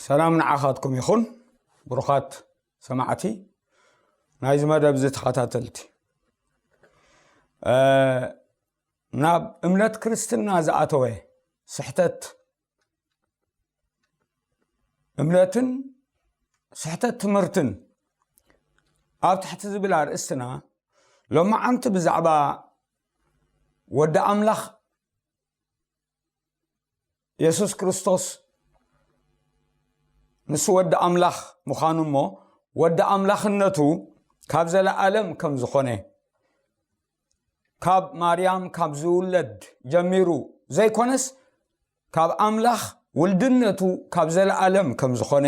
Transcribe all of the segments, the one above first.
ሰላም ንዓኻትኩም ይኹን፣ ብሩኻት ሰማዕቲ ናይዚ መደብ እዚ ተኸታተልቲ። እ፣ ናብ እምነት ክርስትና ዝኣተወ ስሕተት እምነትን ስሕተት ትምህርትን ኣብ ትሕቲ ዝብል ኣርእስትና ሎማዓንቲ ብዛዕባ ወዲ ኣምላኽ የሱስ ክርስቶስ ንሱ ወዲ ኣምላኽ ምዃኑ እሞ ወዲ ኣምላኽነቱ ካብ ዘለኣለም ከም ዝኾነ ካብ ማርያም ካብ ዝውለድ ጀሚሩ ዘይኮነስ ካብ ኣምላኽ ውልድነቱ ካብ ዘለኣለም ከም ዝኾነ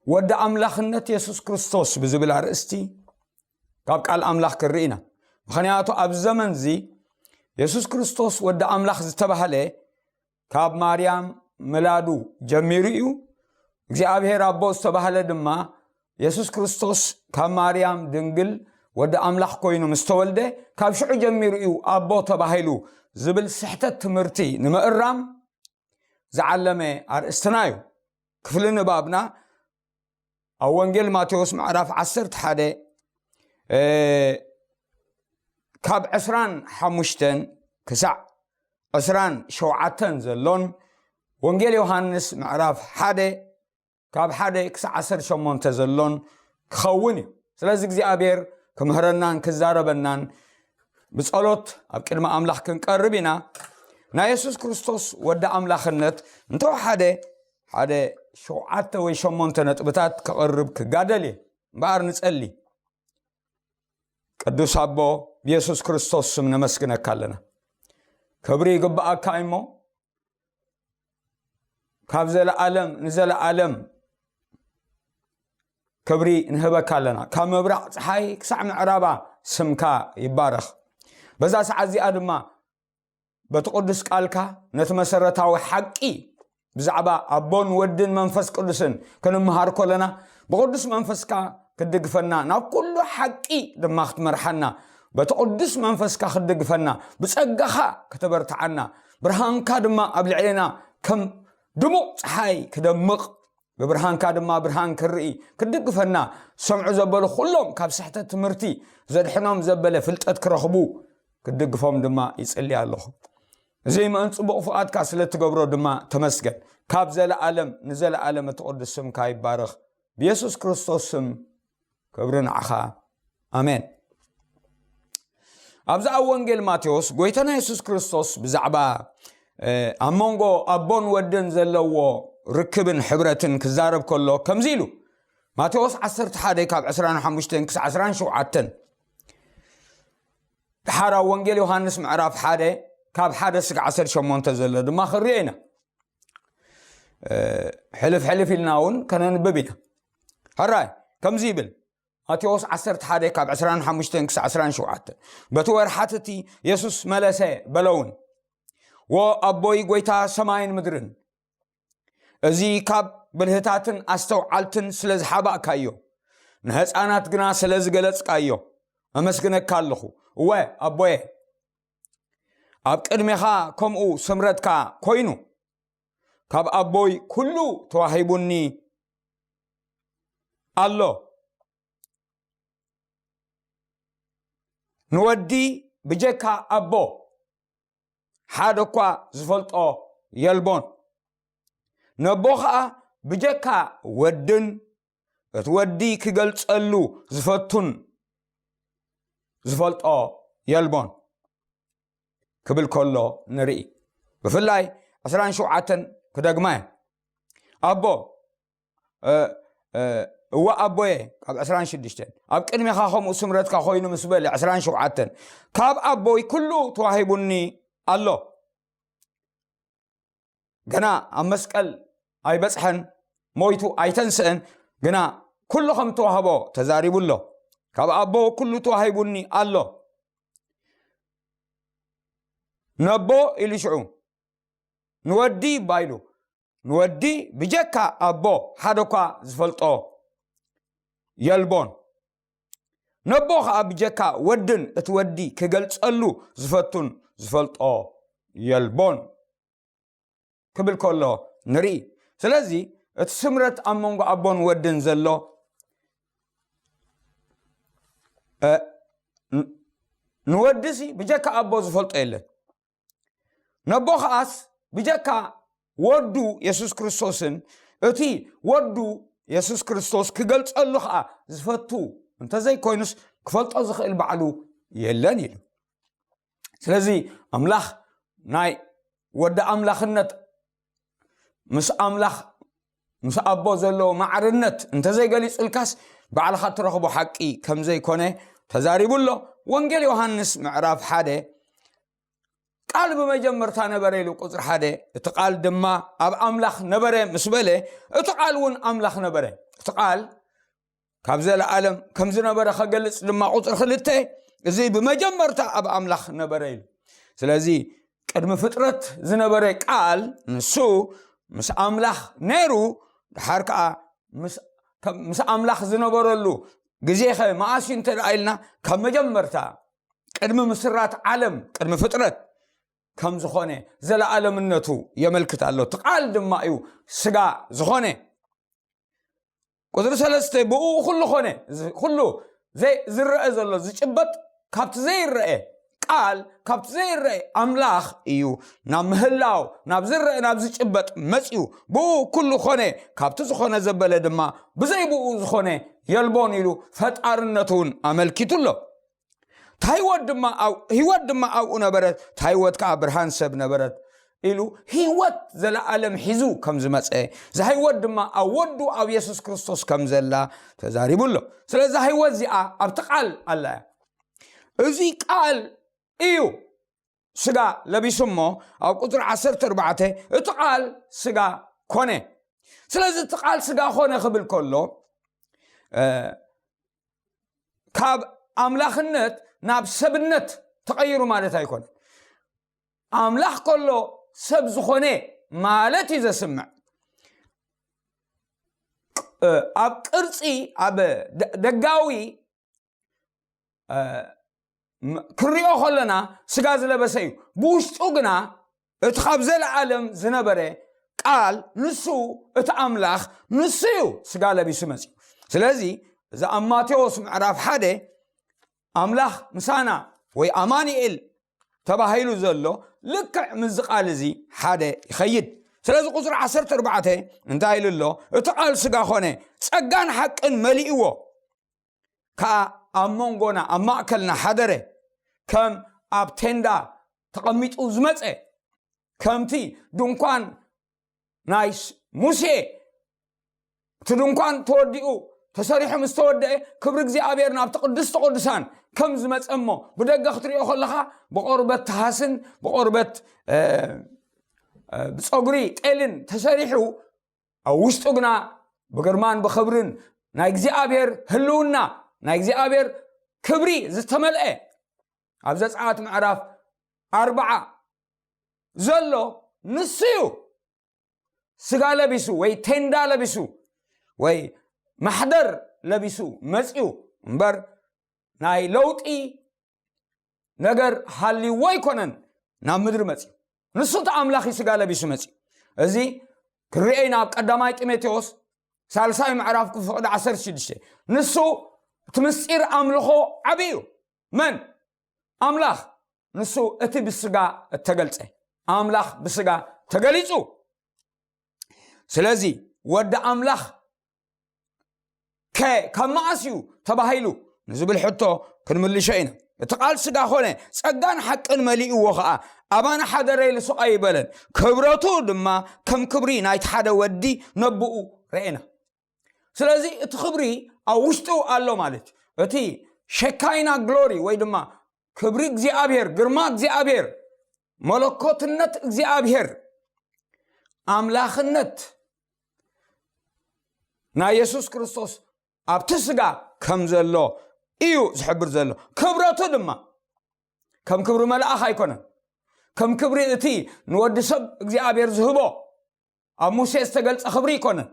ወዲ ኣምላኽነት የሱስ ክርስቶስ ብዝብል ኣርእስቲ ካብ ቃል ኣምላኽ ክንርኢ ኢና። ምኽንያቱ ኣብ ዘመን እዚ የሱስ ክርስቶስ ወዲ ኣምላኽ ዝተባህለ ካብ ማርያም ምላዱ ጀሚሩ እዩ። እግዚኣብሔር ኣቦ ዝተባህለ ድማ የሱስ ክርስቶስ ካብ ማርያም ድንግል ወዲ ኣምላኽ ኮይኑ ምስ ተወልደ ካብ ሽዑ ጀሚሩ እዩ ኣቦ ተባሂሉ ዝብል ስሕተት ትምህርቲ ንምእራም ዝዓለመ ኣርእስትና እዩ። ክፍሊ ንባብና ኣብ ወንጌል ማቴዎስ ምዕራፍ ዓሰርተ ሓደ፣ እ፣ ካብ ዕስራን ሓሙሽተን ክሳዕ ዕስራን ሸውዓተን ዘሎን ወንጌል ዮሃንስ ምዕራፍ ሓደ ካብ ሓደ ክሳዕ ዓሰርተ ሸሞንተ ዘሎን ክኸውን እዩ። ስለዚ እግዚኣብሔር ክምህረናን ክዛረበናን ብጸሎት ኣብ ቅድሚ ኣምላኽ ክንቀርብ ኢና። ናይ የሱስ ክርስቶስ ወዲ ኣምላኽነት እንተወሓደ ሓደ ሸውዓተ ወይ ሸሞንተ ነጥብታት ክቕርብ ክጋደል እየ። እምበኣር ንጸሊ። ቅዱስ ኣቦ፣ ብየሱስ ክርስቶስ ስም ነመስግነካ ኣለና። ክብሪ ይግብኣካ እሞ ካብ ዘለኣለም ንዘለኣለም ክብሪ ንህበካ ኣለና። ካብ ምብራቕ ፀሓይ ክሳዕ ምዕራባ ስምካ ይባረኽ። በዛ ሰዓት እዚኣ ድማ በቲ ቅዱስ ቃልካ ነቲ መሰረታዊ ሓቂ ብዛዕባ ኣቦን ወድን መንፈስ ቅዱስን ክንምሃር ከለና ብቅዱስ መንፈስካ ክትድግፈና ናብ ኩሉ ሓቂ ድማ ክትመርሓና በቲ ቅዱስ መንፈስካ ክትድግፈና ብጸጋኻ ከተበርትዓና ብርሃንካ ድማ ኣብ ልዕሌና ከም ድሙቕ ፀሓይ ክደምቕ ብብርሃንካ ድማ ብርሃን ክርኢ ክትድግፈና ሰምዑ ዘበሉ ኩሎም ካብ ስሕተት ትምህርቲ ዘድሕኖም ዘበለ ፍልጠት ክረኽቡ ክትድግፎም ድማ ይጽሊ ኣለኹ። እዚ ምእን ጽቡቕ ፍቓድካ ስለ እትገብሮ ድማ ተመስገን። ካብ ዘለኣለም ንዘለኣለም እቲ ቅዱስ ስምካ ይባረኽ። ብየሱስ ክርስቶስ ስም ክብሪ ንዓኻ። ኣሜን። ኣብዚ ኣብ ወንጌል ማቴዎስ ጎይታና የሱስ ክርስቶስ ብዛዕባ፣ እ፣ ኣብ መንጎ ኣቦን ወድን ዘለዎ ርክብን ሕብረትን ክዛረብ ከሎ ከምዚ ኢሉ፣ ማቴዎስ ዓሰርተ ሓደ ካብ ዕስራን ሓሙሽተን ክሳዕ ዕስራን ሸውዓተን፣ ድሓር ኣብ ወንጌል ዮሃንስ ምዕራፍ ሓደ ካብ ሓደ ስጋዕ ዓሰርተ ሸሞንተ ዘሎ ድማ ክንሪኦ ኢና። እ፣ ሕልፍ ሕልፍ ኢልና እውን ከነንብብ ኢና። ሕራይ ከምዚ ይብል፣ ማቴዎስ ዓሰርተ ሓደ ካብ ዕስራን ሓሙሽተን ክሳዕ ዕስራን ሸውዓተን፣ በቲ ወርሓት እቲ የሱስ መለሰ በለውን፣ "ወ ኣቦይ፣ ጎይታ ሰማይን ምድርን፣ እዚ ካብ ብልህታትን ኣስተውዓልትን ስለ ዝሓባእካዮ፣ ንህፃናት ግና ስለ ዝገለጽካዮ፣ ኣመስግነካ ኣለኹ። እወ ኣቦየ፣ ኣብ ቅድሜኻ ከምኡ ስምረትካ ኮይኑ፣ ካብ ኣቦይ ኩሉ ተዋሂቡኒ ኣሎ። ንወዲ ብጀካ ኣቦ ሓደ እኳ ዝፈልጦ የልቦን። ነቦ ኸኣ ብጀካ ወድን እቲ ወዲ ክገልጸሉ ዝፈቱን ዝፈልጦ የልቦን" ክብል ከሎ ንርኢ። ብፍላይ ዕስራን ሸውዓተን ክደግማ እየ። ኣቦ፣ እ፣ እ፣ እወ ኣቦየ፣ ካብ ዕስራን ሽዱሽተን፣ ኣብ ቅድሜኻ ከምኡ ስምረትካ ኮይኑ ምስ በለ፣ ዕስራን ሸውዓተን፣ ካብ ኣቦይ ኩሉ ተዋሂቡኒ ኣሎ። ገና ኣብ መስቀል ኣይበጽሐን፣ ሞይቱ ኣይተንስእን፣ ግና ኩሉ ከም ተዋህቦ ተዛሪቡ ኣሎ። ካብ ኣቦ ኩሉ ተዋሂቡኒ ኣሎ። ነቦ ኢሉ ሽዑ ንወዲ ባይሉ፣ ንወዲ ብጀካ ኣቦ ሓደ እኳ ዝፈልጦ የልቦን። ነቦ ኸኣ ብጀካ ወድን እቲ ወዲ ክገልጸሉ ዝፈቱን ዝፈልጦ የልቦን። ክብል ከሎ ንርኢ። ስለዚ እቲ ስምረት ኣብ መንጎ ኣቦን ወድን ዘሎ ንወድሲ ብጀካ ኣቦ ዝፈልጦ የለን። ነቦ ከኣስ ብጀካ ወዱ የሱስ ክርስቶስን እቲ ወዱ የሱስ ክርስቶስ ክገልጸሉ ከኣ ዝፈቱ እንተዘይኮይኑስ ክፈልጦ ዝኽእል ባዕሉ የለን ኢሉ። ስለዚ ኣምላኽ ናይ ወዲ ኣምላኽነት ምስ ኣምላኽ ምስ ኣቦ ዘለዎ ማዕርነት እንተዘይገሊጹልካስ ባዕልኻ ትረኽቦ ሓቂ ከም ዘይኮነ ተዛሪቡ ኣሎ። ወንጌል ዮሃንስ ምዕራፍ ሓደ ቃል ብመጀመርታ ነበረ ኢሉ ቁፅሪ ሓደ፣ እቲ ቃል ድማ ኣብ ኣምላኽ ነበረ ምስ በለ እቲ ቃል እውን ኣምላኽ ነበረ። እቲ ቃል ካብ ዘለኣለም ከም ዝነበረ ከገልጽ ድማ ቁፅሪ ክልተ እዚ ብመጀመርታ ኣብ ኣምላኽ ነበረ ኢሉ። ስለዚ ቅድሚ ፍጥረት ዝነበረ ቃል ንሱ ምስ ኣምላኽ ነይሩ፣ ድሓር ከዓ ምስ ኣምላኽ ዝነበረሉ ግዜኸ መኣስ እዩ እንተ ኢልና ካብ መጀመርታ ቅድሚ ምስራት ዓለም ቅድሚ ፍጥረት ከም ዝኾነ ዘለኣለምነቱ የመልክት ኣሎ። እቲ ቃል ድማ እዩ ስጋ ዝኾነ። ቁፅሪ ሰለስተ ብኡ ኩሉ ኮነ። ኩሉ ዝረአ ዘሎ ዝጭበጥ ካብቲ ዘይረአ ቃል ካብቲ ዘይረአ ኣምላኽ እዩ ናብ ምህላው ናብ ዝረአ ናብ ዝጭበጥ መፅዩ። ብኡ ኩሉ ኮነ፣ ካብቲ ዝኾነ ዘበለ ድማ ብዘይ ብኡ ዝኾነ የልቦን ኢሉ ፈጣርነቱ እውን ኣመልኪቱ ኣሎ። ታይወት ድማ ኣብ ህይወት ድማ ኣብኡ ነበረት፣ ታይወት ከዓ ብርሃን ሰብ ነበረት ኢሉ ህይወት ዘለኣለም ሒዙ ከም ዝመፀ፣ እዛ ህይወት ድማ ኣብ ወዱ ኣብ የሱስ ክርስቶስ ከም ዘላ ተዛሪቡ ኣሎ። ስለዚ ህይወት እዚኣ ኣብቲ ቃል ኣላ እያ። እዚ ቃል እዩ ስጋ ለቢሱ እሞ ኣብ ቁፅሪ ዓሰርተ ኣርባዕተ እቲ ቃል ስጋ ኮነ። ስለዚ እቲ ቃል ስጋ ኮነ ክብል ከሎ ካብ ኣምላኽነት ናብ ሰብነት ተቐይሩ ማለት ኣይኮነን። ኣምላኽ ከሎ ሰብ ዝኾነ ማለት እዩ ዘስምዕ። ኣብ ቅርፂ ኣብ ደጋዊ ክሪኦ ከለና ስጋ ዝለበሰ እዩ። ብውሽጡ ግና እቲ ካብ ዘለዓለም ዝነበረ ቃል ንሱ እቲ ኣምላኽ ንሱ እዩ ስጋ ለቢሱ መፅዩ። ስለዚ እዚ ኣብ ማቴዎስ ምዕራፍ ሓደ ኣምላኽ ምሳና ወይ ኣማኑኤል ተባሂሉ ዘሎ ልክዕ ምስዚ ቃል እዚ ሓደ ይኸይድ። ስለዚ ቁፅሪ ዓሰርተ ኣርባዕተ እንታይ ኢሉ ኣሎ? እቲ ቃል ስጋ ኾነ ጸጋን ሓቅን መሊእዎ ከኣ ኣብ መንጎና ኣብ ማእከልና ሓደረ። ከም ኣብ ቴንዳ ተቐሚጡ ዝመጸ ከምቲ ድንኳን ናይ ሙሴ እቲ ድንኳን ተወዲኡ ተሰሪሑ ምስ ተወደአ ክብሪ እግዚኣብሔር ናብቲ ቅድስቲ ቅዱሳን ከም ዝመጸ እሞ ብደገ ክትሪኦ ከለኻ ብቆርበት ተሃስን ብቆርበት ብፀጉሪ ጤልን ተሰሪሑ ኣብ ውሽጡ ግና ብግርማን ብክብርን ናይ እግዚኣብሔር ህልውና ናይ እግዚኣብሔር ክብሪ ዝተመልአ ኣብ ዘፀኣት ምዕራፍ ኣርባዓ ዘሎ ንሱ እዩ። ስጋ ለቢሱ ወይ ቴንዳ ለቢሱ ወይ ማሕደር ለቢሱ መፅዩ እምበር ናይ ለውጢ ነገር ሃልይዎ ኣይኮነን ናብ ምድሪ መፅዩ። ንሱ እቲ ኣምላኽ እዩ ስጋ ለቢሱ መፅዩ። እዚ ክንሪኦ ኢና ኣብ ቀዳማይ ጢሞቴዎስ ሳልሳይ ምዕራፍ ክፍቕዲ ዓሰርተ ሽዱሽተ ንሱ እቲ ምስጢር ኣምልኾ ዓብዩ መን ኣምላኽ ንሱ እቲ ብስጋ እተገልጸ ኣምላኽ ብስጋ ተገሊጹ። ስለዚ ወዲ ኣምላኽ ከ ካብ መዓስ እዩ ተባሂሉ ንዝብል ሕቶ ክንምልሾ ኢና። እቲ ቃል ስጋ ኾነ ጸጋን ሓቅን መሊእዎ ኸዓ ኣባና ሓደረ ኢሉ ስቕ ኣይበለን። ክብረቱ ድማ ከም ክብሪ ናይቲ ሓደ ወዲ ነብኡ ረኤና። ስለዚ እቲ ክብሪ ኣብ ውሽጡ ኣሎ ማለት እዩ። እቲ ሸካይና ግሎሪ ወይ ድማ ክብሪ እግዚኣብሔር ግርማ እግዚኣብሔር መለኮትነት እግዚኣብሔር ኣምላኽነት ናይ የሱስ ክርስቶስ ኣብቲ ስጋ ከም ዘሎ እዩ ዝሕብር ዘሎ። ክብረቱ ድማ ከም ክብሪ መልኣኽ ኣይኮነን። ከም ክብሪ እቲ ንወዲ ሰብ እግዚኣብሔር ዝህቦ ኣብ ሙሴ ዝተገልጸ ክብሪ ኣይኮነን።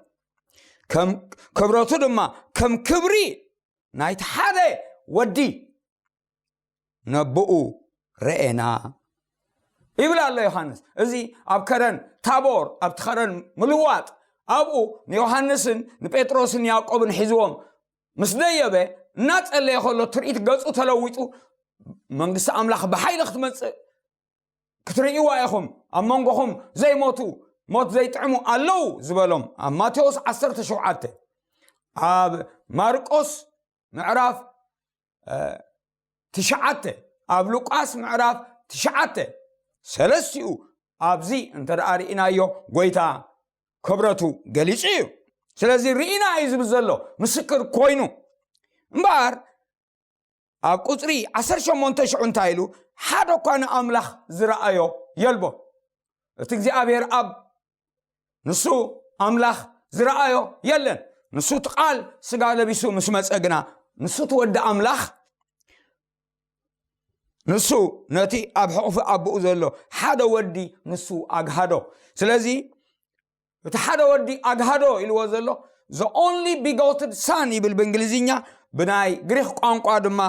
ክብረቱ ድማ ከም ክብሪ ናይቲ ሓደ ወዲ ነብኡ ረኤና። ይብል ኣሎ ዮሃንስ። እዚ ኣብ ከረን ታቦር፣ ኣብቲ ከረን ምልዋጥ፣ ኣብኡ ንዮሃንስን ንጴጥሮስን ያዕቆብን ሒዝዎም ምስ ደየበ፣ እናጸለየ ከሎ ትርኢት ገጹ ተለዊጡ፣ መንግስቲ ኣምላኽ ብሓይሊ ክትመጽእ ክትርእይዋ ኢኹም፣ ኣብ መንጎኹም ዘይሞቱ፣ ሞት ዘይጥዕሙ ኣለዉ ዝበሎም ኣብ ማቴዎስ ዓሰርተ ሸውዓተ፣ ኣብ ማርቆስ ምዕራፍ ትሽዓተ፣ ኣብ ሉቃስ ምዕራፍ ትሽዓተ፣ ሰለስቲኡ ኣብዚ እንተ ደኣ ርኢናዮ፣ ጎይታ ክብረቱ ገሊጹ እዩ። ስለዚ ርኢና እዩ ዝብል ዘሎ፣ ምስክር ኮይኑ። እምበኣር ኣብ ቁጽሪ ዓሰርተ ሸሞንተ ሽዑ እንታይ ኢሉ? ሓደ እኳ ንኣምላኽ ዝረኣዮ የልቦ። እቲ እግዚኣብሔር ኣብ ንሱ ኣምላኽ ዝረኣዮ የለን። ንሱ እቲ ቃል ስጋ ለቢሱ ምስ መጸ ግና፣ ንሱ እቲ ወዲ ኣምላኽ፣ ንሱ ነቲ ኣብ ሕቑፊ ኣቦኡ ዘሎ ሓደ ወዲ ንሱ ኣግሃዶ። ስለዚ እቲ ሓደ ወዲ ኣግሃዶ ኢልዎ ዘሎ፣ the only begotten son ይብል ብእንግሊዝኛ፣ ብናይ ግሪክ ቋንቋ ድማ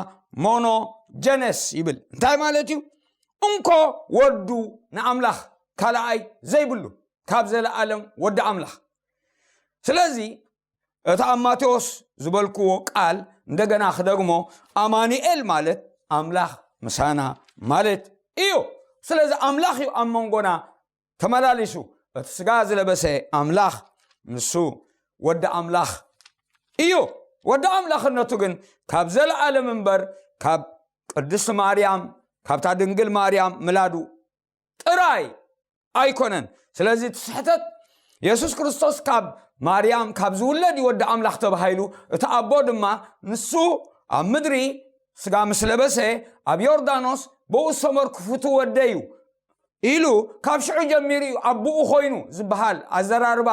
ሞኖጀነስ ይብል። እንታይ ማለት እዩ? እንኮ ወዱ ንኣምላኽ ካልኣይ ዘይብሉ፣ ካብ ዘለኣለም ወዲ ኣምላኽ። ስለዚ እቲ ኣብ ማቴዎስ ዝበልክዎ ቃል እንደገና ክደግሞ፣ ኣማኑኤል ማለት ኣምላኽ ምሳና ማለት እዩ። ስለዚ ኣምላኽ እዩ ኣብ መንጎና ተመላሊሱ። እቲ ስጋ ዝለበሰ ኣምላኽ ንሱ ወዲ ኣምላኽ እዩ። ወዲ ኣምላኽነቱ ግን ካብ ዘለኣለም እምበር፣ ካብ ቅድስቲ ማርያም፣ ካብታ ድንግል ማርያም ምላዱ ጥራይ ኣይኮነን። ስለዚ እቲ ስሕተት፣ የሱስ ክርስቶስ ካብ ማርያም ካብ ዝውለድ እዩ ወዲ ኣምላኽ ተባሂሉ፣ እቲ ኣቦ ድማ ንሱ ኣብ ምድሪ ስጋ ምስ ለበሰ፣ ኣብ ዮርዳኖስ ብኡ ሰመር ክፉቱ ወደይ እዩ ኢሉ፣ ካብ ሽዑ ጀሚሩ እዩ ኣቦኡ ኮይኑ ዝበሃል ኣዘራርባ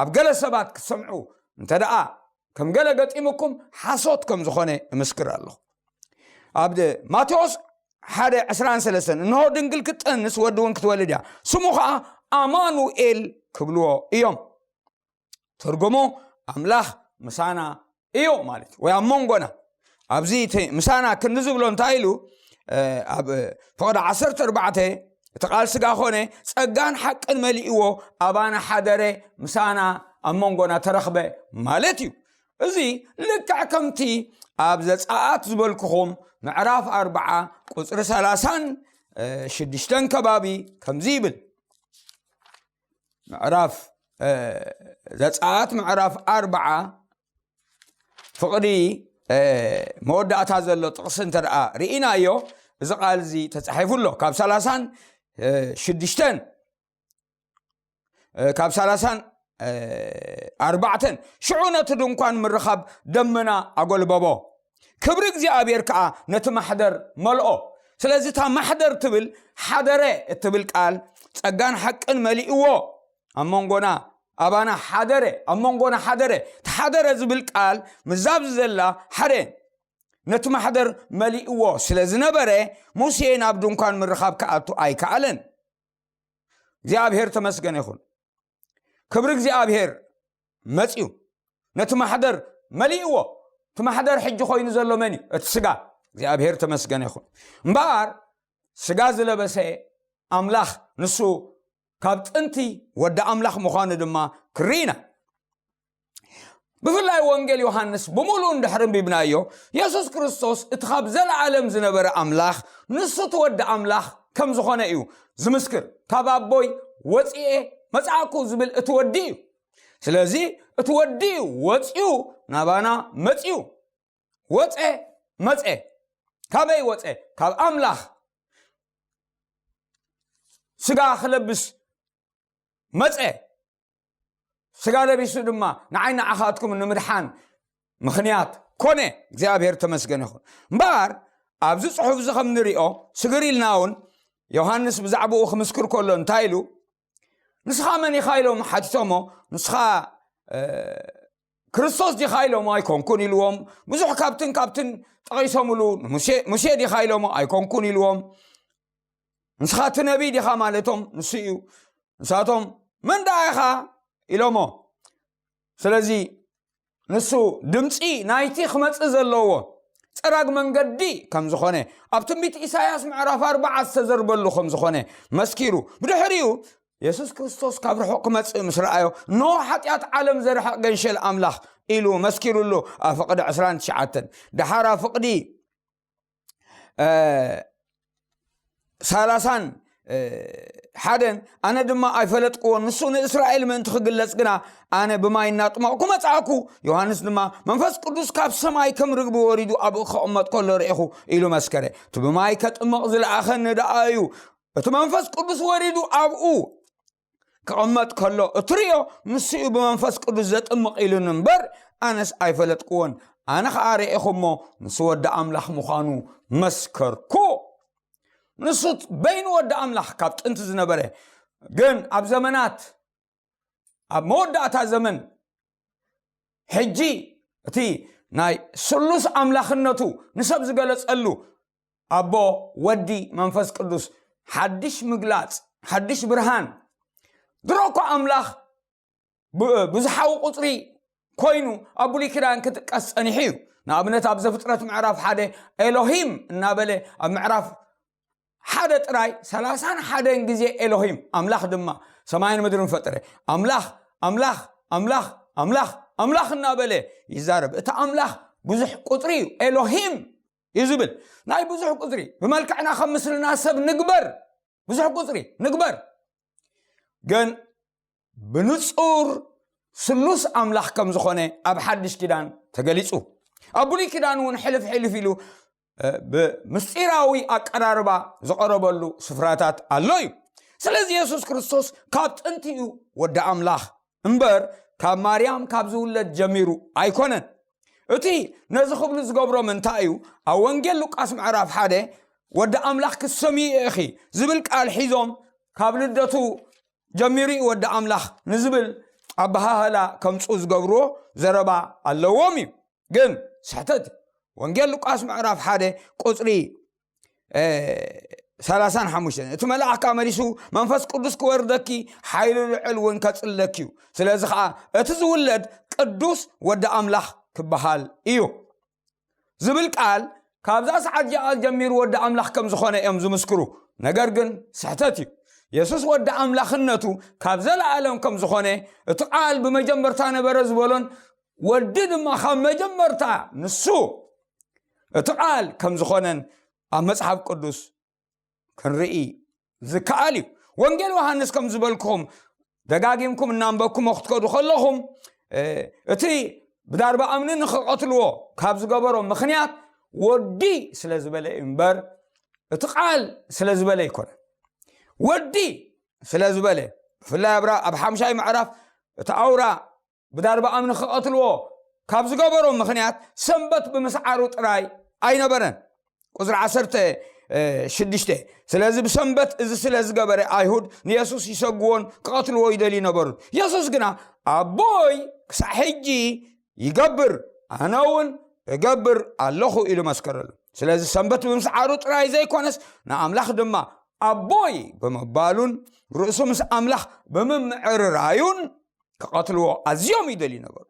ኣብ ገለ ሰባት ክትሰምዑ እንተ ደኣ ከም ገለ ገጢሙኩም፣ ሓሶት ከም ዝኾነ እምስክር ኣለኹ። ኣብ ደ-፣ ማቴዎስ ሓደ ዕስራን ሰለስተን፣ "እንሆ ድንግል ክትጠንስ ወዲ እውን ክትወልድ እያ፣ ስሙ ኸዓ ኣማኑኤል ክብልዎ እዮም።" ትርጉሙ ኣምላኽ ምሳና እዩ ማለት እዩ፣ ወይ ኣብ መንጎና። ኣብዚ እቲ ምሳና ክንዲ ዝብሎ እንታይ ኢሉ? እ፣ ኣብ ፍቕዲ ዓሰርተ ኣርባዕተ እቲ ቃል ስጋ ኾነ፣ ጸጋን ሓቅን መሊእዎ፣ ኣባና ሓደረ፣ ምሳና ኣብ መንጎና ተረኽበ ማለት እዩ። እዚ ልክዕ ከምቲ ኣብ ዘጸኣት ዝበልኩኹም ምዕራፍ ኣርብዓ ቁጽሪ ሰላሳን ሽዱሽተን ከባቢ ከምዚ ይብል። ምዕራፍ፣ እ፣ ዘጸኣት ምዕራፍ ኣርብዓ ፍቕዲ፣ እ፣ መወዳእታ ዘሎ ጥቕሲ እንተ ደኣ ርኢናዮ፣ እዚ ቃል እዚ ተጻሒፉ ኣሎ። ካብ ሰላሳን ሽዱሽተን፣ እ፣ ካብ ሰላሳን ኣርባዕተን፣ ሽዑ ነቲ ድንኳን ምርኻብ ደመና ኣጎልበቦ፣ ክብሪ እግዚኣብሔር ከኣ ነቲ ማሕደር መልኦ። ስለዚ እታ ማሕደር ትብል፣ ሓደረ እትብል ቃል፣ ጸጋን ሓቅን መሊእዎ፣ ኣብ መንጎና፣ ኣባና ሓደረ፣ ኣብ መንጎና ሓደረ። እቲ ሓደረ ዝብል ቃል፣ ምዛብ ዘላ ሓደ ነቲ ማሕደር መሊእዎ ስለ ዝነበረ፣ ሙሴ ናብ ድንኳን ምርኻብ ክኣቱ ኣይከኣለን። እግዚኣብሔር ተመስገነ ይኹን። ክብሪ እግዚኣብሔር መጺኡ፣ ነቲ ማሕደር መሊእዎ። እቲ ማሕደር ሕጂ ኮይኑ ዘሎ መን እዩ? እቲ ስጋ። እግዚኣብሔር ተመስገነ ይኹን። እምበኣር ስጋ ዝለበሰ ኣምላኽ ንሱ ካብ ጥንቲ ወዲ ኣምላኽ ምዃኑ ድማ ክርኢ ኢና። ብፍላይ ወንጌል ዮሃንስ ብምሉእ እንድሕር ኣንቢብናዮ፣ የሱስ ክርስቶስ እቲ ካብ ዘለኣለም ዝነበረ ኣምላኽ፣ ንሱ እቲ ወዲ ኣምላኽ ከም ዝኾነ እዩ ዝምስክር። "ካብ ኣቦይ ወጺኤ መጻእኩ" ዝብል እቲ ወዲ እዩ። ስለዚ እቲ ወዲ እዩ ወጺኡ፣ ናባና መጺኡ። ወጸ፣ መጸ። ካበይ ወጸ? ካብ ኣምላኽ። ስጋ ክለብስ መጸ። ስጋ ለቢሱ ድማ ንዓይ ንዓኻትኩም ንምድሓን ምኽንያት ኮነ። እግዚኣብሔር ተመስገን ይኹን። እምበኣር ኣብዚ ጽሑፍ እዚ ከም ንሪኦ፣ ስግር ኢልና እውን ዮሃንስ ብዛዕባኡ ክምስክር ከሎ እንታይ ኢሉ? "ንስኻ መን ኢኻ?" ኢሎም ሓቲቶሞ። "ንስኻ፣ እ፣ ክርስቶስ ዲኻ?" ኢሎሞ። "ኣይኮንኩን" ኢልዎም። ብዙሕ ካብትን ካብትን ጠቒሶምሉ። "ንሙሴ፣ ሙሴ ዲኻ?" ኢሎሞ። "ኣይኮንኩን" ኢልዎም። "ንስኻ እቲ ነቢይ ዲኻ?" ማለቶም ንሱ እዩ። ንሳቶም፣ "መን ደኣ ኢኻ?" ኢሎሞ። ስለዚ ንሱ ድምጺ ናይቲ ክመጽእ ዘለዎ፣ ጠራግ መንገዲ ከም ዝኾነ፣ ኣብ ትንቢት ኢሳያስ ምዕራፍ ኣርባዓ ዝተዘርበሉ ከም ዝኾነ መስኪሩ። ብድሕሪኡ የሱስ ክርስቶስ ካብ ርሑቕ ክመጽእ ምስ ረኣዮ፣ "እንሆ ሓጢኣት ዓለም ዘርሕቕ ገንሸል ኣምላኽ" ኢሉ መስኪሩሉ፣ ኣብ ፍቕዲ ዕስራን ትሽዓተን። ደሓር ኣብ ፍቕዲ፣ እ፣ ሰላሳን፣ እ፣ ሓደን፣ "ኣነ ድማ ኣይፈለጥክዎን፣ ንሱ ንእስራኤል ምእንቲ ክግለጽ ግና ኣነ ብማይ እናጥመቕኩ መጻእኩ፣ ዮሃንስ ድማ መንፈስ ቅዱስ ካብ ሰማይ ከም ርግቢ ወሪዱ ኣብኡ ክቕመጥ ከሎ ርኤኹ" ኢሉ መስከረ። "እቲ ብማይ ከጥምቕ ዝለኣኸኒ ደኣ እዩ፣ እቲ መንፈስ ቅዱስ ወሪዱ ኣብኡ ክቕመጥ ከሎ እትርእዮ ንሱ እዩ ብመንፈስ ቅዱስ ዘጥምቕ" ኢሉኒ እምበር፣ ኣነስ ኣይፈለጥክዎን። ኣነ ኸኣ ርኤኹ እሞ፣ ንሱ ወዲ ኣምላኽ ምዃኑ መስከርኩ። ንሱ በይኑ ወዲ ኣምላኽ ካብ ጥንቲ ዝነበረ፣ ግን ኣብ ዘመናት፣ ኣብ መወዳእታ ዘመን፣ ሕጂ እቲ ናይ ስሉስ ኣምላኽነቱ ንሰብ ዝገለጸሉ፣ ኣቦ፣ ወዲ፣ መንፈስ ቅዱስ፣ ሓድሽ ምግላጽ፣ ሓድሽ ብርሃን። ድሮ እኮ ኣምላኽ ብ-፣ ብዙሓዊ ቁጽሪ ኮይኑ ኣብ ብሉይ ኪዳን ክጥቀስ ጸኒሑ እዩ። ንኣብነት፣ ኣብ ዘፍጥረት ምዕራፍ ሓደ ኤሎሂም እናበለ፣ ኣብ ምዕራፍ ሓደ ጥራይ ሰላሳን ሓደን ግዜ ኤሎሂም፣ ኣምላኽ ድማ ሰማይን ምድርን ፈጠረ። ኣምላኽ፣ ኣምላኽ፣ ኣምላኽ፣ ኣምላኽ፣ ኣምላኽ እናበለ ይዛረብ። እቲ ኣምላኽ ብዙሕ ቁጽሪ እዩ። ኤሎሂም እዩ ዝብል። ናይ ብዙሕ ቁጽሪ፣ ብመልክዕና ከም ምስልና ሰብ ንግበር፣ ብዙሕ ቁጽሪ ንግበር። ግን ብንጹር ስሉስ ኣምላኽ ከም ዝኾነ ኣብ ሓድሽ ኪዳን ተገሊጹ። ኣብ ብሉይ ኪዳን እውን ሕልፍ ሕልፍ ኢሉ፣ እ፣ ብምስጢራዊ ኣቀራርባ ዝቐረበሉ ስፍራታት ኣሎ እዩ። ስለዚ የሱስ ክርስቶስ ካብ ጥንቲ እዩ ወዲ ኣምላኽ እምበር፣ ካብ ማርያም ካብ ዝውለድ ጀሚሩ ኣይኮነን። እቲ ነዚ ክብሉ ዝገብሮም እንታይ እዩ? ኣብ ወንጌል ሉቃስ ምዕራፍ ሓደ፣ "ወዲ ኣምላኽ ክትሰምዩ ኢኺ" ዝብል ቃል ሒዞም፣ ካብ ልደቱ ጀሚሩ እዩ ወዲ ኣምላኽ ንዝብል ኣበሃህላ ከምጽኡ ዝገብርዎ ዘረባ ኣለዎም እዩ። ግን ስሕተት እዩ። ወንጌል ሉቃስ ምዕራፍ ሓደ ቁጽሪ፣ እ፣ ሰላሳን ሓሙሽተን፣ "እቲ መልኣኽ ከኣ መሊሱ፣ መንፈስ ቅዱስ ክወርደኪ፣ ሓይሊ ልዑል እውን ከጽልለኪ እዩ። ስለዚ ኸኣ እቲ ዝውለድ ቅዱስ ወዲ ኣምላኽ ክበሃል እዩ" ዝብል ቃል፣ ካብዛ ሰዓት እዚኣ ጀሚሩ ወዲ ኣምላኽ ከም ዝኾነ እዮም ዝምስክሩ። ነገር ግን ስሕተት እዩ። የሱስ ወዲ ኣምላኽነቱ ካብ ዘለኣለም ከም ዝኾነ፣ እቲ ቃል ብመጀመርታ ነበረ ዝበሎን፣ ወዲ ድማ ካብ መጀመርታ ንሱ እቲ ቃል ከም ዝኾነን ኣብ መጽሓፍ ቅዱስ ክንርኢ ዝከኣል እዩ። ወንጌል ዮሃንስ ከም ዝበልኩኹም፣ ደጋጊምኩም እናንበብኩሞ ክትከዱ ከለኹም፣ እ፣ እቲ ብዳርባ እምኒ ንኽቐትልዎ ካብ ዝገበሮ ምኽንያት ወዲ ስለ ዝበለ እዩ እምበር፣ እቲ ቃል ስለ ዝበለ ኣይኮነን። ወዲ ስለ ዝበለ፣ ብፍላይ ኣብራ-፣ ኣብ ሓምሻይ ምዕራፍ፣ እቲ ኣውራ ብዳርባ እምኒ ክቐትልዎ ካብ ዝገበሮ ምኽንያት፣ ሰንበት ብምስዓሩ ጥራይ ኣይነበረን። ቁጽሪ ዓሰርተ ሽዱሽተ፣ "ስለዚ ብሰንበት እዚ ስለ ዝገበረ፣ ኣይሁድ ንየሱስ ይሰግዎን ክቐትልዎ ይደልዩ ነበሩ። የሱስ ግና፣ ኣቦይ ክሳዕ ሕጂ ይገብር፣ ኣነ እውን እገብር ኣለኹ" ኢሉ መስከረሉ። ስለዚ ሰንበት ብምስዓሩ ጥራይ ዘይኮነስ፣ ንኣምላኽ ድማ ኣቦይ ብምባሉን ርእሱ ምስ ኣምላኽ ብምምዕርራዩን ክቐትልዎ ኣዝዮም ይደልዩ ነበሩ።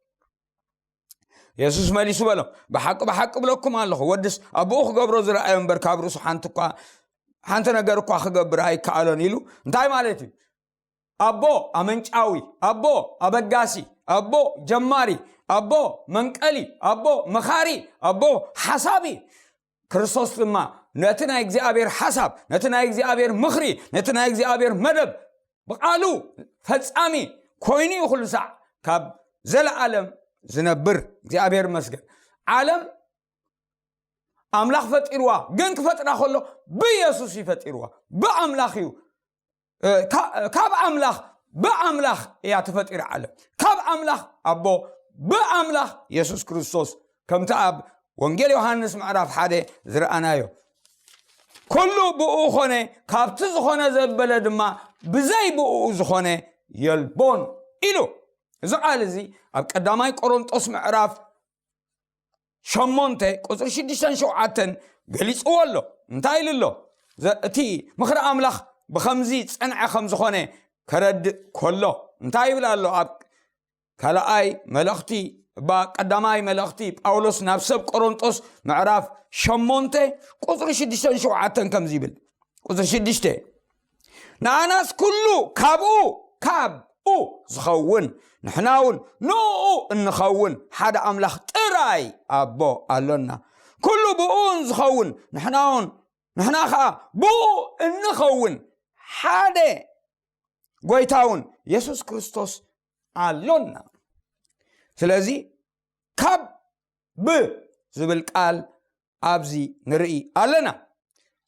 የሱስ መሊሱ በሎም፣ "ብሓቂ፣ ብሓቂ እብለኩም ኣለኹ፣ ወድስ ኣቦኡ ክገብሮ ዝረኣዮ እምበር፣ ካብ ርእሱ ሓንቲ እኳ፣ ሓንቲ ነገር እኳ ክገብር ኣይከኣሎን" ኢሉ። እንታይ ማለት እዩ? ኣቦ ኣመንጫዊ፣ ኣቦ ኣበጋሲ፣ ኣቦ ጀማሪ፣ ኣቦ መንቀሊ፣ ኣቦ መኻሪ፣ ኣቦ ሓሳቢ። ክርስቶስ ድማ ነቲ ናይ እግዚኣብሔር ሓሳብ፣ ነቲ ናይ እግዚኣብሔር ምኽሪ፣ ነቲ ናይ እግዚኣብሔር መደብ ብቓሉ ፈጻሚ ኮይኑ እዩ ኩሉ ሳዕ ካብ ዘለኣለም ዝነብር። እግዚኣብሔር ይመስገን። ዓለም ኣምላኽ ፈጢርዋ፣ ግን ክፈጥራ ከሎ ብየሱስ እዩ ፈጢርዋ። ብኣምላኽ እዩ፣ እ፣ ካ-፣ ካብ ኣምላኽ፣ ብኣምላኽ እያ ተፈጢራ ዓለም። ካብ ኣምላኽ ኣቦ፣ ብኣምላኽ የሱስ ክርስቶስ፣ ከምቲ ኣብ ወንጌል ዮሃንስ ምዕራፍ ሓደ ዝረኣናዮ። "ኩሉ ብኡ ኾነ፣ ካብቲ ዝኾነ ዘበለ ድማ ብዘይ ብኡ ዝኾነ የልቦን" ኢሉ። እዚ ቃል እዚ ኣብ ቀዳማይ ቆሮንጦስ ምዕራፍ ሸሞንተ ቁጽሪ ሽዱሽተን ሸውዓተን ገሊጽዎ ኣሎ። እንታይ ኢሉ ኣሎ? ዘ-፣ እቲ ምኽሪ ኣምላኽ ብኸምዚ ጸንዐ ከም ዝኾነ ከረድእ ከሎ እንታይ ይብል ኣሎ? ኣብ ካልኣይ መልእኽቲ እባ ቀዳማይ መልእኽቲ ጳውሎስ ናብ ሰብ ቆሮንጦስ ምዕራፍ ሸሞንተ ቁፅሪ ሽዱሽተን ሸውዓተን ከምዚ ይብል። ቁፅሪ ሽዱሽተ፣ ንኣናስ ኩሉ ካብኡ፣ ካብኡ ዝኸውን፣ ንሕና እውን ንኡ እንኸውን ሓደ ኣምላኽ ጥራይ ኣቦ ኣሎና። ኩሉ ብኡ ዝኸውን፣ ንሕና እውን፣ ንሕና ኸዓ ብኡ እንኸውን ሓደ ጎይታ እውን የሱስ ክርስቶስ ኣሎና። ስለዚ ካብ ብ ዝብል ቃል ኣብዚ ንርኢ ኣለና።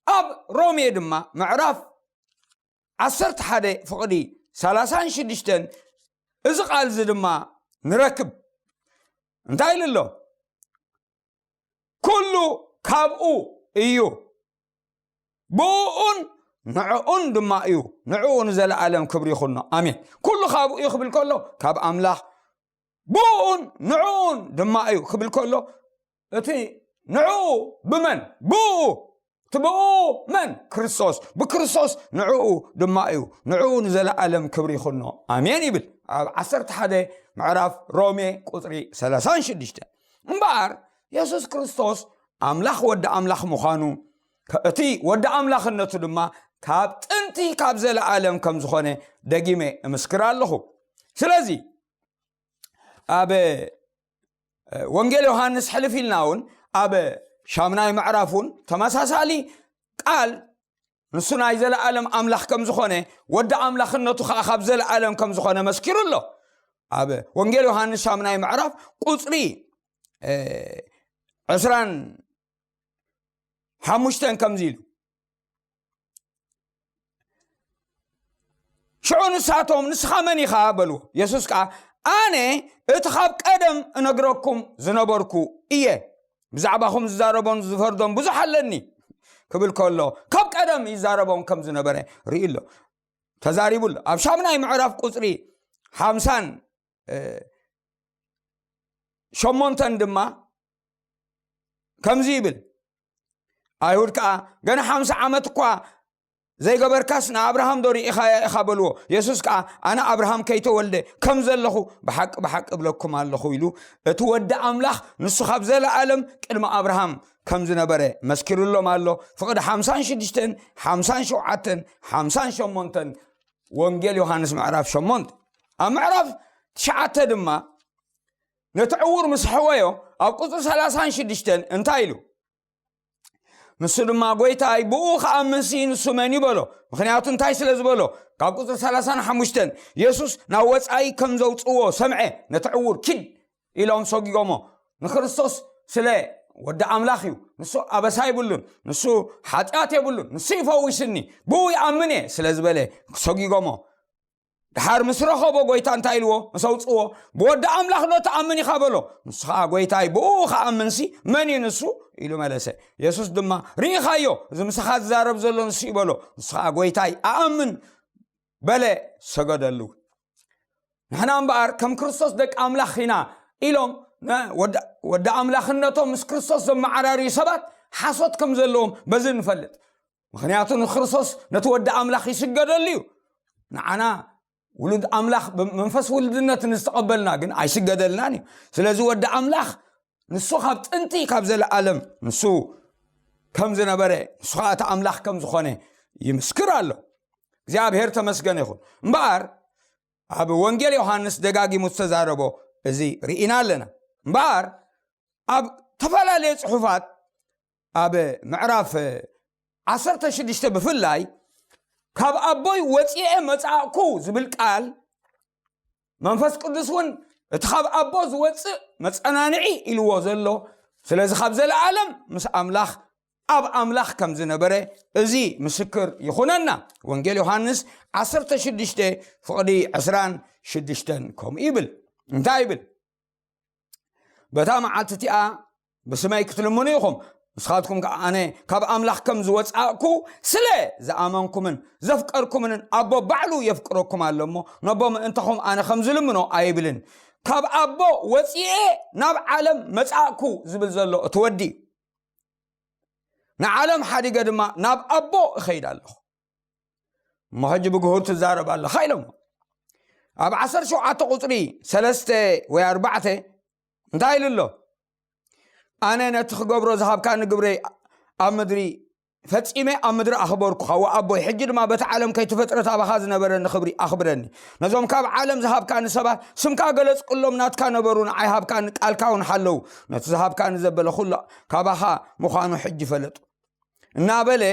ኣብ ሮሜ ድማ ምዕራፍ ዓሰርተ ሓደ ፍቕዲ ሰላሳን ሽዱሽተን እዚ ቃል እዚ ድማ ንረክብ። እንታይ ኢሉ ኣሎ? ኩሉ ካብኡ እዩ፣ ብኡኡን ንዕኡን ድማ እዩ፣ ንዕኡ ንዘለኣለም ክብሪ ይኹኖ፣ ኣሜን። ኩሉ ካብኡ እዩ ክብል ከሎ ካብ ኣምላኽ፣ ብኡኡን ንዕኡን ድማ እዩ ክብል ከሎ እቲ ንዕኡ ብመን? ብኡ። እቲ ብኡ መን? ክርስቶስ። ብክርስቶስ ንዕኡ ድማ እዩ፣ ንዕኡ ንዘለኣለም ክብሪ ይኹኖ፣ ኣሜን ይብል ኣብ ዓሰርተ ሓደ ምዕራፍ ሮሜ ቁፅሪ ሰላሳን ሽዱሽተ። እምበኣር የሱስ ክርስቶስ ኣምላኽ ወዲ ኣምላኽ ምዃኑ፣ ከ-፣ እቲ ወዲ ኣምላኽነቱ ድማ ካብ ጥንቲ ካብ ዘለኣለም ከም ዝኾነ ደጊመ እምስክር ኣለኹ። ስለዚ ኣብ ወንጌል ዮሃንስ ሕልፍ ኢልና እውን ኣብ ሻምናይ ምዕራፍ እውን ተመሳሳሊ ቃል ንሱ ናይ ዘለኣለም ኣምላኽ ከም ዝኾነ፣ ወዲ ኣምላኽነቱ ከዓ ካብ ዘለኣለም ከም ዝኾነ መስኪሩ ኣሎ። ኣብ ወንጌል ዮሃንስ ሻምናይ ምዕራፍ ቁፅሪ ዕስራን ሓሙሽተን ከምዚ ኢሉ፣ ሽዑ ንሳቶም ንስኻ መን ኢኻ በልዎ። የሱስ ከዓ ኣነ እቲ ካብ ቀደም እነግረኩም ዝነበርኩ እየ። ብዛዕባኹም ዝዛረቦን ዝፈርዶን ብዙሕ ኣለኒ ክብል ከሎ ካብ ቀደም ይዛረቦም ከም ዝነበረ ርኢ ኣሎ፣ ተዛሪቡ ኣሎ። ኣብ ሻምናይ ምዕራፍ ቁፅሪ ሓምሳን ሸሞንተን ድማ ከምዚ ይብል፣ ኣይሁድ ከዓ ገና ሓምሳ ዓመት እኳ ዘይገበርካስ ንኣብርሃም ዶ ርኢኻያ ኢኻ በልዎ። የሱስ ከዓ ኣነ ኣብርሃም ከይተወልደ ከም ዘለኹ ብሓቂ ብሓቂ እብለኩም ኣለኹ ኢሉ እቲ ወዲ ኣምላኽ ንሱ ካብ ዘለኣለም ቅድሚ ኣብርሃም ከም ዝነበረ መስኪሩሎም ኣሎ። ፍቕዲ ሓምሳን ሽዱሽተን፣ ሓምሳን ሸውዓተን፣ ሓምሳን ሸሞንተን ወንጌል ዮሃንስ ምዕራፍ ሸሞንተ። ኣብ ምዕራፍ ትሽዓተ ድማ ነቲ ዕዉር ምስ ኣሕወዮ ኣብ ቁፅሪ ሰላሳን ሽዱሽተን እንታይ ኢሉ? ንሱ ድማ ጎይታይ ብኡ ክኣምንሲ ንሱ መን እዩ በሎ። ምኽንያቱ እንታይ ስለ ዝበሎ? ካብ ቁፅሪ ሰላሳን ሓሙሽተን የሱስ ናብ ወፃኢ ከም ዘውፅዎ ሰምዐ። ነቲ ዕዉር ኪድ ኢሎም ሰጊጎሞ። ንክርስቶስ ስለ ወዲ ኣምላኽ እዩ። ንሱ ኣበሳ የብሉን፣ ንሱ ሓጢኣት የብሉን፣ ንሱ ይፈውስኒ፣ ብኡ ይኣምን እየ ስለ ዝበለ ሰጊጎሞ። ድሓር ምስ ረኸቦ ጎይታ እንታይ ኢልዎ? ምስ ኣውፅዎ፣ ብወዲ ኣምላኽ ዶ ትኣምን ኢኻ በሎ። ንሱ ኸዓ ጎይታይ ብኡ ኸኣምንሲ መን እዩ ንሱ ኢሉ መለሰ። የሱስ ድማ ርኢኻዮ፣ እዚ ምሳኻ ዝዛረብ ዘሎ ንሱ እዩ በሎ። ንሱ ኸዓ ጎይታይ ኣኣምን በለ፣ ሰገደሉ። ንሕና እምበኣር ከም ክርስቶስ ደቂ ኣምላኽ ኢና ኢሎም ነ-፣ ወዲ-፣ ወዲ ኣምላኽነቶም ምስ ክርስቶስ ዘመዓራርዩ ሰባት ሓሶት ከም ዘለዎም በዚ ንፈልጥ። ምኽንያቱ ንክርስቶስ ነቲ ወዲ ኣምላኽ ይስገደሉ እዩ። ንዓና ውሉድ ኣምላኽ ብመንፈስ ውልድነት ንዝተቐበልና ግን ኣይስገደልናን እዩ። ስለዚ ወዲ ኣምላኽ ንሱ ካብ ጥንቲ ካብ ዘለኣለም ንሱ ከም ዝነበረ፣ ንሱ ኸዓ እቲ ኣምላኽ ከም ዝኾነ ይምስክር ኣሎ። እግዚኣብሔር ተመስገን ይኹን። እምበኣር ኣብ ወንጌል ዮሃንስ ደጋጊሙ ዝተዛረቦ እዚ ርኢና ኣለና። እምበኣር ኣብ ተፈላለየ ጽሑፋት ኣብ ምዕራፍ ዓሰርተ ሽዱሽተ ብፍላይ ካብ ኣቦይ ወፂኤ መጻእኩ ዝብል ቃል መንፈስ ቅዱስ እውን እቲ ካብ ኣቦ ዝወፅእ መፀናንዒ ኢልዎ ዘሎ። ስለዚ ካብ ዘለኣለም ምስ ኣምላኽ ኣብ ኣምላኽ ከም ዝነበረ እዚ ምስክር ይኹነና። ወንጌል ዮሃንስ ዓሰርተ ሽዱሽተ ፍቕዲ ዕስራን ሽዱሽተን ከምኡ ይብል። እንታይ ይብል? በታ መዓልቲ እቲኣ ብስመይ ክትልምኑ ኢኹም፣ ንስኻትኩም ከዓ ኣነ ካብ ኣምላኽ ከም ዝወጻእኩ ስለ ዝኣመንኩምን ዘፍቀርኩምንን ኣቦ ባዕሉ የፍቅረኩም ኣሎ እሞ፣ ነቦ ምእንታኹም ኣነ ከም ዝልምኖ ኣይብልን። ካብ ኣቦ ወጺኤ ናብ ዓለም መጻእኩ ዝብል ዘሎ እቲ ወዲ እዩ። ንዓለም ሓዲገ ድማ ናብ ኣቦ እኸይድ ኣለኹ። እሞ ሕጂ ብግሁድ ትዛረብ ኣለኻ ኢሎሞ። ኣብ ዓሰርተ ሸውዓተ ቁፅሪ ሰለስተ ወይ ኣርባዕተ እንታይ ኢሉ ኣሎ? ኣነ ነቲ ክገብሮ ዝሃብካኒ ግብረይ ኣብ ምድሪ ፈጺመ ኣብ ምድሪ ኣኽበርኩኻ፣ ወኣቦይ፣ ሕጂ ድማ በቲ ዓለም ከይተፈጥረት ኣባኻ ዝነበረኒ ክብሪ ኣኽብረኒ። ነዞም ካብ ዓለም ዝሃብካኒ ሰባት ስምካ ገለጽኩሎም፣ ናትካ ነበሩ፣ ንዓይ ሃብካኒ፣ ቃልካ እውን ሓለዉ። ነቲ ዝሃብካኒ ዘበለ ኩሉ ካባኻ ምዃኑ ሕጂ ፈለጡ እናበለ፣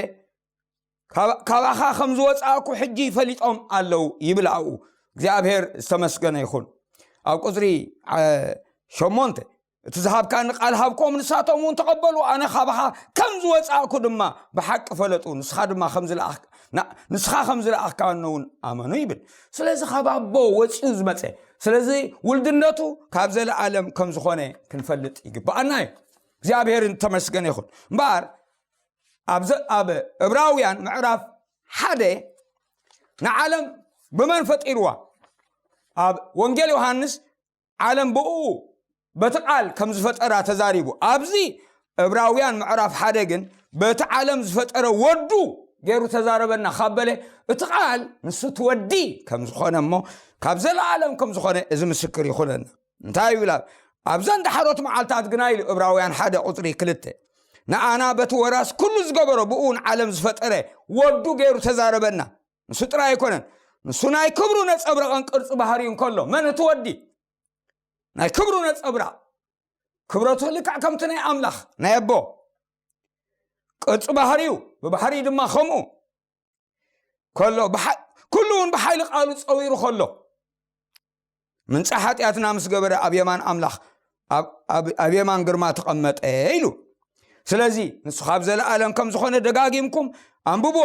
ካብ- ካባኻ ከም ዝወጻእኩ ሕጂ ፈሊጦም ኣለዉ ይብል ኣብኡ። እግዚኣብሔር ዝተመስገነ ይኹን። ኣብ ቁጽሪ አ፣ ሸሞንተ፣ እቲ ዝሃብካኒ ቃል ሃብኮም፣ ንሳቶም እውን ተቐበሉ፣ ኣነ ካባኻ ከም ዝወጻእኩ ድማ ብሓቂ ፈለጡ፣ ንስኻ ድማ ከም ዝለኣኽ- ና- ንስኻ ከም ዝለኣኽካኒ እውን ኣመኑ ይብል። ስለዚ ካብ ኣቦ ወጺኡ ዝመጸ፣ ስለዚ ውልድነቱ ካብ ዘለኣለም ከም ዝኾነ ክንፈልጥ ይግብኣና እዩ። እግዚኣብሔር ተመስገነ ይኹን። እምበኣር ኣብዚ ኣብ ዕብራውያን ምዕራፍ ሓደ ንዓለም ብመን ፈጢርዋ? ኣብ ወንጌል ዮሃንስ ዓለም ብኡ በቲ ቃል ከም ዝፈጠራ ተዛሪቡ። ኣብዚ ዕብራውያን ምዕራፍ ሓደ ግን በቲ ዓለም ዝፈጠረ ወዱ ገይሩ ተዛረበና ካብ በለ፣ እቲ ቃል ንሱ እቲ ወዲ ከም ዝኾነ እሞ ካብ ዘለኣለም ከም ዝኾነ እዚ ምስክር ይኹነና። እንታይ ይብል? ኣብዘን ዳሕሮት መዓልታት ግና ኢሉ ዕብራውያን ሓደ ቁጽሪ ክልተ፣ ንኣና በቲ ወራስ ኩሉ ዝገበሮ ብኡ ንዓለም ዝፈጠረ ወዱ ገይሩ ተዛረበና። ንሱ ጥራይ ኣይኮነን፣ ንሱ ናይ ክብሩ ነጸብረቐን ቅርጺ ባህሪኡ እንከሎ፣ መን እቲ ወዲ? ናይ ክብሩ ነጸብራቕ፣ ክብረቱ ልክዕ ከምቲ ናይ ኣምላኽ ናይ ኣቦ ቅርጺ ባህሪኡ፣ ብባህሪኡ ድማ ከምኡ ከሎ ብሓ- ኩሉ እውን ብሓይሊ ቃሉ ጸዊሩ ከሎ፣ ምንጻ ሓጢኣትና ምስ ገበረ ኣብ የማን ኣምላኽ ኣብ- ኣብ- ኣብ የማን ግርማ ተቐመጠ ኢሉ። ስለዚ ንሱ ካብ ዘለኣለም ከም ዝኾነ ደጋጊምኩም ኣንብቦ።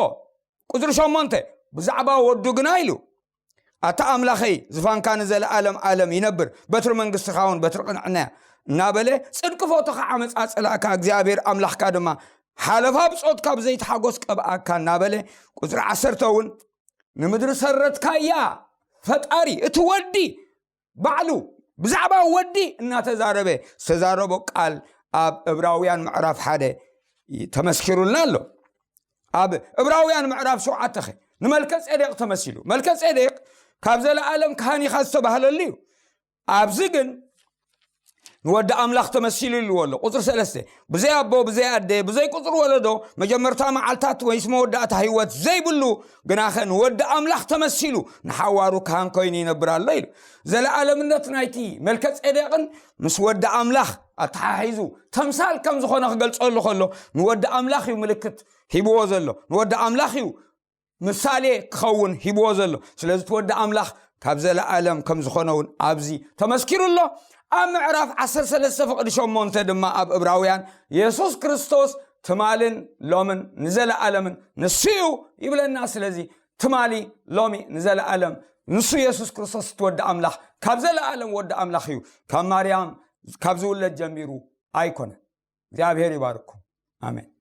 ቁጽሪ ሸሞንተ፣ ብዛዕባ ወዱ ግና ኢሉ፣ ኣታ ኣምላኸይ፣ ዝፋንካ ንዘለኣለም ኣለም ይነብር፣ በትሪ መንግስትኻ እውን በትሪ ቅንዕና እያ እናበለ፣ ጽድቂ ፎቶኻ ዓመፃ ጽላእካ፣ እግዚኣብሔር ኣምላኽካ ድማ ሓለፋ ብጾትካ ብዘይትሓጎስ ቀብኣካ እናበለ፣ ቁጽሪ ዓሰርተ እውን ንምድሪ ሰረትካያ፣ ፈጣሪ እቲ ወዲ ባዕሉ ብዛዕባ ወዲ እናተዛረበ ዝተዛረቦ ቃል ኣብ ዕብራውያን ምዕራፍ ሓደ ተመስኪሩልና ኣሎ። ኣብ ዕብራውያን ምዕራፍ ሸውዓተ ኸ ንመልከ ጼዴቅ ተመሲሉ። መልከ ጼዴቅ ካብ ዘለኣለም ካህን ኢኻ ዝተባህለሉ እዩ። ኣብዚ ግን ንወዲ ኣምላኽ ተመሲሉ ኢልዎ ኣሎ። ቁፅሪ ሰለስተ፣ ብዘይ ኣቦ፣ ብዘይ ኣደ፣ ብዘይ ቁፅሪ ወለዶ፣ መጀመርታ መዓልታት ወይስ መወዳእታ ህይወት ዘይብሉ፣ ግናኸ ንወዲ ኣምላኽ ተመሲሉ ንሓዋሩ ካህን ኮይኑ ይነብር ኣሎ ኢሉ። ዘለኣለምነት ናይቲ መልከ ጼዴቅን ምስ ወዲ ኣምላኽ ኣተሓሒዙ ተምሳል ከም ዝኾነ ክገልጸሉ ከሎ፣ ንወዲ ኣምላኽ እዩ ምልክት ሂብዎ ዘሎ፣ ንወዲ ኣምላኽ እዩ ምሳሌ ክኸውን ሂብዎ ዘሎ። ስለዚ እቲ ወዲ ኣምላኽ ካብ ዘለኣለም ከም ዝኾነ እውን ኣብዚ ተመስኪሩ ኣሎ። ኣብ ምዕራፍ ዓሰርተ ሰለስተ ፍቕዲ ሸሞንተ ድማ ኣብ እብራውያን የሱስ ክርስቶስ ትማልን ሎምን ንዘለኣለምን ንሱ እዩ ይብለና። ስለዚ ትማሊ፣ ሎሚ፣ ንዘለኣለም ንሱ የሱስ ክርስቶስ እቲ ወዲ ኣምላኽ ካብ ዘለኣለም ወዲ ኣምላኽ እዩ። ካብ ማርያም ካብ ዝውለድ ጀሚሩ ኣይኮነን። እግዚኣብሔር ይባርኩም። ኣሜን።